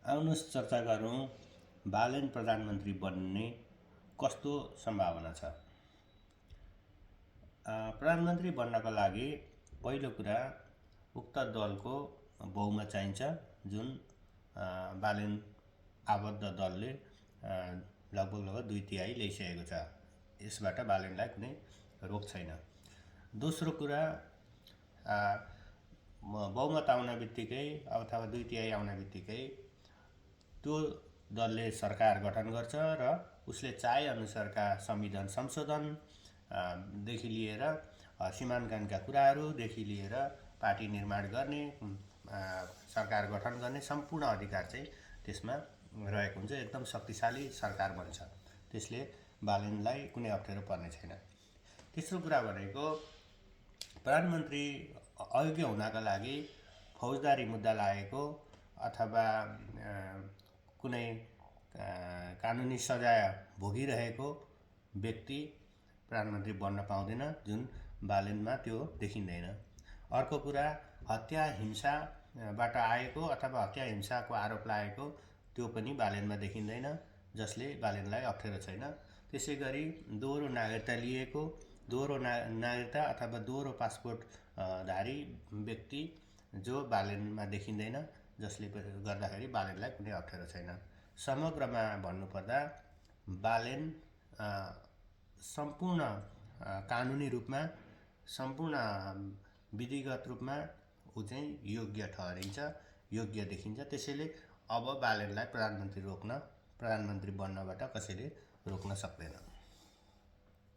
आउनुहोस् चर्चा गरौँ बालेन प्रधानमन्त्री बन्ने कस्तो सम्भावना छ। प्रधानमन्त्री बन्नको लागि पहिलो कुरा उक्त दलको बहुमत चाहिन्छ, जुन बालेन आबद्ध दलले लगभग 2/3 ल्याइसकेको छ। यसबाट बालेनलाई कुनै रोक छैन। दोस्रो कुरा, बहुमत आउन बित्तिकै अथवा 2/3 आउन बित्तिकै त्यो दलले सरकार गठन गर्छ र उसले चाहे अनुसारका संविधान संशोधन देखि लिएर सीमाङ्कनका कुराहरूदेखि लिएर पार्टी निर्माण गर्ने, सरकार गठन गर्ने सम्पूर्ण अधिकार चाहिँ त्यसमा रहेको हुन्छ। एकदम शक्तिशाली सरकार बन्छ। त्यसले बालेनलाई कुनै अप्ठ्यारो पर्ने छैन। तेस्रो कुरा भनेको प्रधानमन्त्री अयोग्य हुनका लागि फौजदारी मुद्दा लागेको अथवा कुनै कानुनी सजाय भोगिरहेको व्यक्ति प्रधानमन्त्री बन्न पाउँदैन, जुन बालेनमा त्यो देखिँदैन। अर्को कुरा, हत्या हिंसाबाट आएको अथवा हत्या हिंसाको आरोप लागेको त्यो पनि बालेनमा देखिँदैन, जसले बालेनलाई अप्ठ्यारो छैन। त्यसै गरी दोहोरो नागरिकता लिएको, दोहोरो नागरिकता अथवा दोहोरो पासपोर्ट धारी व्यक्ति जो बालेनमा देखिँदैन, जसले गर्दाखेरि बालेनलाई कुनै अप्ठ्यारो छैन। समग्रमा भन्नुपर्दा बालेन सम्पूर्ण कानुनी रूपमा, सम्पूर्ण विधिगत रूपमा ऊ चाहिँ योग्य ठहरिन्छ, योग्य देखिन्छ। त्यसैले अब बालेनलाई प्रधानमन्त्री बन्नबाट कसैले रोक्न सक्दैन।